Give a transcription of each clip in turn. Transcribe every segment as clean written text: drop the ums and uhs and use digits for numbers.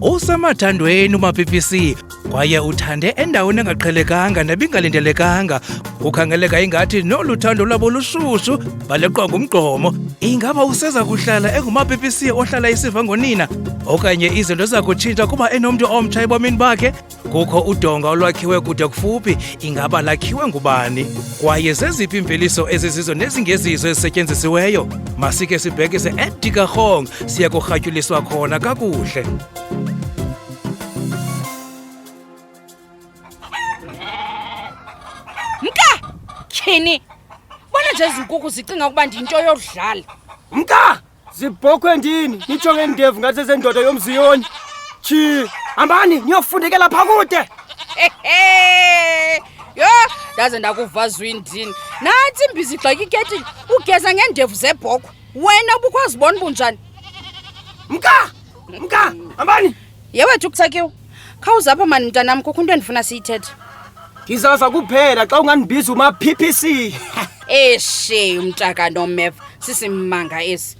Usemathandweni uMaPPC kwaye uthande endaweni engaqhelekanga nebingalindelekanga. Kukhangeleka ingathi nolu thando lwabo lushushu baleqwa ngumgqomo. Ingaba useza kuhlala enguMaPPC ohlala isiva ngonina okanye izinto ziza kutshintsha kuba enomntu omtsha ebomini bakhe? Kukho udonga olwakhiwe kude kufuphi, ingaba lakhiwe ngubani? Kwaye zeziphi iimveliso ezizizo nezingezizo ezisetyenzisiweyo? Masike sibhekise eDikagong siya kurhatyuliswa khona kakuhle. Mka! Tyhini! Bona nje ezi nkukhu zicinga ukuba ndiyinto yodlala. Mka! Zibhokhwe ndini, nitsho ngendevu ngathi zezendoda yomziyoni. Tshi, hambani niyofundekela pha kude. Yho, ndaze ndakuva zwindini. Nantsi imbiza igxeka iketile, ugeza ngeendevu zebhokhwe. Wena ubukwazi bona bunjani? Mka! Mka! Hambani! Yewethu kusakiwe. Khawuze apha mani mntanam, kukho into endifuna siyithethe. Ndizaza kuphela xa ungandibiza uma-PPC. Eshe umntaka nomeva, sisimanga esi.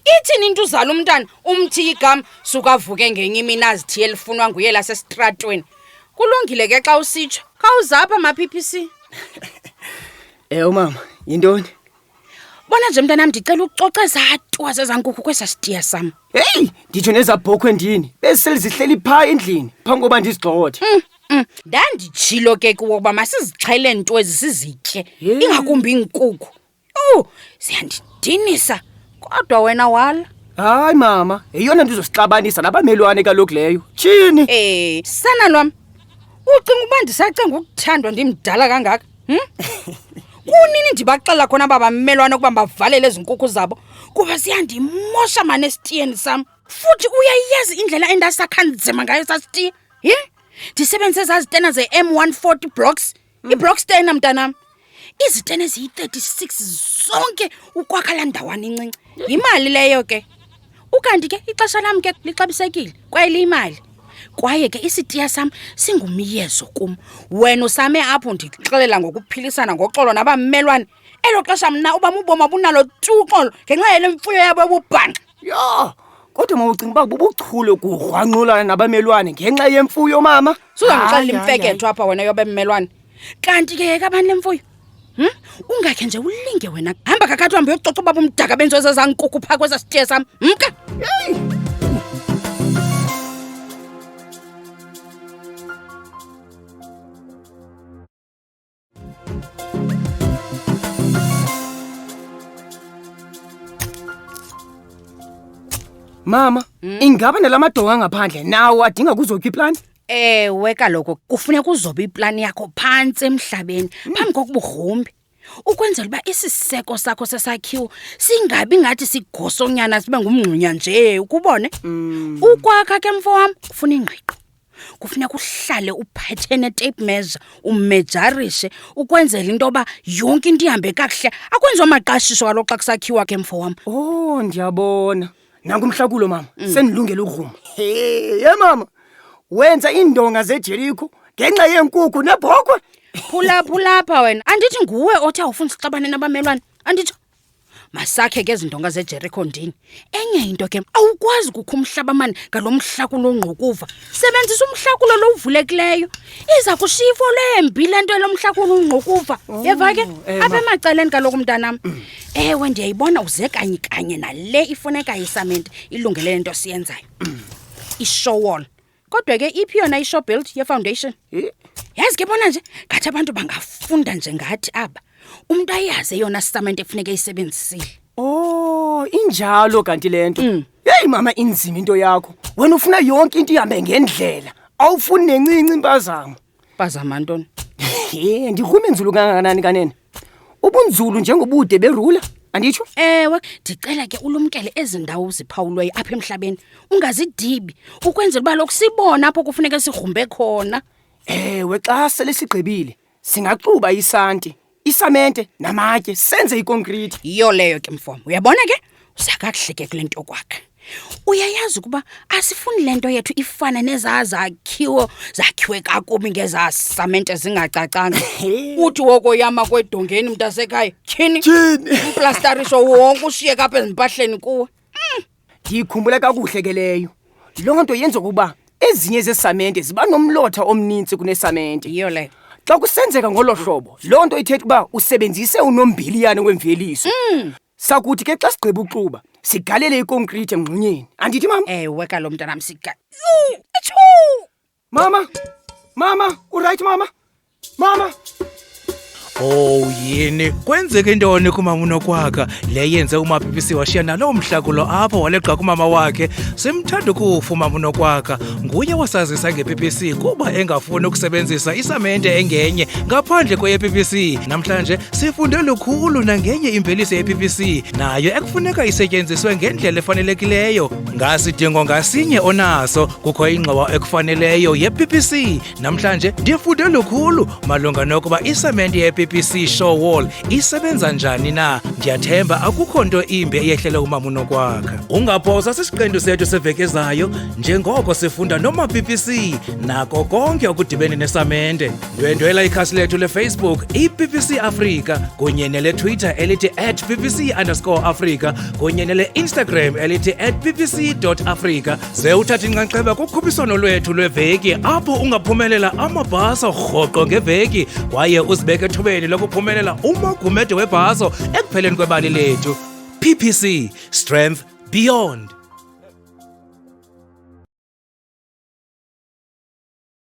Ithini into uzala umntana umthiye igama suka avuke ngenye imini azithiye elifunwa nguye lasesitratweni. Kulungile ke xa usitsho. Khawuze apha ma-PPC. Ewe mama, yintoni? Bona nje mntanam ndicela ucoce ezaa twa zezaa nkukhu kwesaa sitiya sam. Heyi, nditsho nezaa bhokhwe ndini bezisele zihleli phaa endlini phambi koba ndizigxothe. Ndanditshilo ke kuwo ukuba masizixhele nto ezi sizitye, Yhe. ingakumbi iinkukhu. Owu, ziyandidinisa. Kodwa wena wala. Hayi mama, yeyona nto izosixabanisa nabamelwane kaloku leyo. Tshini. Sana lwam, ucinga ukuba ndisacinga ukuthandwa ndimdala kangaka? Hm? Kunini ndibaxelela khona aba bamelwane ukuba bavalele ezi nkukhu zabo kuba ziyandimosha mane esitiyeni sam. Futhi uyayazi indlela endasakha nzima ngayo sasitiya. Ye? Ndisebenzise ezaa zitena ze-M140 blocks. Iblocks tena mntanam. Izitena eziyi-36 zonke ukwakha laa ndawana incinci. Yimali leyo ke. Ukanti ke ixesha lam ke lixabisekile kwaye liyimali. Kwaye ke isitiya sam singumyezo kum. Wena usame apho ndikuxelela ngokuphilisana ngoxolo nabamelwane. Elo xesha mna obam ubomi abunalo tu uxolo ngenxa yale mfuyo yabo yobubhanxa. Yho, kodwa mawucinga uba bubuchule kugrwanqulana nabamelwane ngenxa yemfuyo mama. Suzandixelela Hayi, hayi, imfeketho apha wena yobemmelwane. Kanti ke yeka bani le mfuyo? Ungakhe nje ulinge wena. Hamba kakade uhambe uyococa ubaba umdaka benziwe zezaa nkukhu phaa kwesa sitiya sam. Mka! Mama, ingaba nalamadonga angaphandle nawo adinga kuzotywa iplani? Ewe kaloku kufuneka uzobe iplani yakho phantsi emhlabeni phambi kokuba ugrumbe ukwenzela uba isiseko sakho sesakhiwo singabi ngathi sigosonyana sibe ngumngxunya nje ukubone. Ukwakha ke mfo wam kufuna ingqiqo. Kufuneka uhlale uphethe ne-tape measure umejarishe ukwenzela into yoba yonke into ihambe kakuhle. Akwenziwa maqashiso kaloku xa kusakhiwa ke mfo wam. Oh, ndiyabona. Nanku umhlakulo mama, sendilungele ugrumba. He, ye mama. Wenza iindonga zeJeriko ngenxa yeenkukhu nebhokhwe. Phulaphula apha wena. Andithi nguwe othi awufuni sixabane nabamelwane. Anditsho. Masakhe ke ezi ndonga zeJeriko ndini. Enye into ke, awukwazi kukha umhlaba mani ngalo mhlakulo ongqukuva. Sebenzisa umhlakulo lo uvulekileyo. Iza kushiya ifolo embi le nto yalo mhlakulo ungqukuva. Yeva ke? Apha emacaleni kaloku mntanam. Ewe, ndiyayibona uze kanye kanye nale ifunekayo isamente ilungele le nto siyenzayo. Ishowall. Kodwa ke iphi yona ishow build ye-foundation? Yazi ke bona nje ngathi abantu bangafunda nje ngathi aba. Umntu ayazi eyona samente ekufuneka eyisebenzisile. Oh, injalo kanti le nto. Heyi mama, inzima into yakho. Wena ufuna yonke into ihambe ngendlela. Awufuni nencinci impazamo. Pazama ntoni? He, ndirhume nzulu kangakanani kanene? Ubunzulu njengobude berula, anditsho? Ewe, ndicela ke ulumkele ezi ndawo ziphawulweyo apha emhlabeni. Ungazidibi ukwenzela uba lokhu sibone apho kufuneka sigrumbe khona. Ewe, xa sele sigqibile, singaxuba isanti, isamente namatye senze ikonkrithi. Yiyo leyo ke mfo. Uyabona ke? Uza kakuhle ke kule nto kwakhe. Uyayazi ukuba asifuni le nto yethu ifane nezaa zakhiwo zakhiwe kakubi ngezaa samente zingacacanga. Uthi wokoyama kwedongeni mntasekhaya, tyhini. Tyhini. Umplastarisho wonke ushiyeke apha ezimpahleni kuwe. Ndiyikhumbula kakuhle ke leyo. Loo nto yenza ukuba ezinye zeesamente ziba nomlotha omninzi kunesamente. Yiyo leyo. Xa kusenzeka ngolo hlobo, loo nto ithetha ukuba usebenzise unombiliyane wemveliso. Sakuthi ke xa sigqiba uxuba, sigalele ikonkrithi emngxunyeni. Andithi mama? Ewe kalo mntanam siga. Yhu! Etshu! Mama! Mama, urayithi mama? Mama! Oh yini kwenzeke ntoni kumama uNokwakha le yenze uMapipisi washiya naloo mhlakulo apho waleqa kumama wakhe simthanda ukufa umama uNokwakha nguye wasazisa nge-PPC kuba engafuni ukusebenzisa isamente engenye ngaphandle kweye-PPC namhlanje sifunde lukhulu nangenye imveliso ye-PPC nayo ekufuneka isetyenziswe ngendlela efanelekileyo ngasidingo ngasinye onaso kukho ingxowa ekufaneleyo ye-PPC Namhlanje ndifunde lukhulu malunga nokuba isamente ye-PPC Show Wall isebenza njani na. Ndiyathemba akukho nto imbi eyehlele umama uNokwakha. Ungaphosa sisiqendu sethu seveki ezayo njengoko sifunda noma-PPC nako konke okudibene nesamente. Ndwendwela ikhasi lethu leFacebook iPPC Africa kunye neleTwitter elithi at PPC underscore Africa kunye nele-Instagram elithi at PPC dot Africa. Ze uthathe inxaxheba kukhuphiswano lwethu lweveki apho ungaphumelela amabhaso rhoqo ngeveki kwaye uzibeke ethubeni lokuphumelela umagumede webhaso ekupheleni kwebali lethu. PPC, Strength Beyond.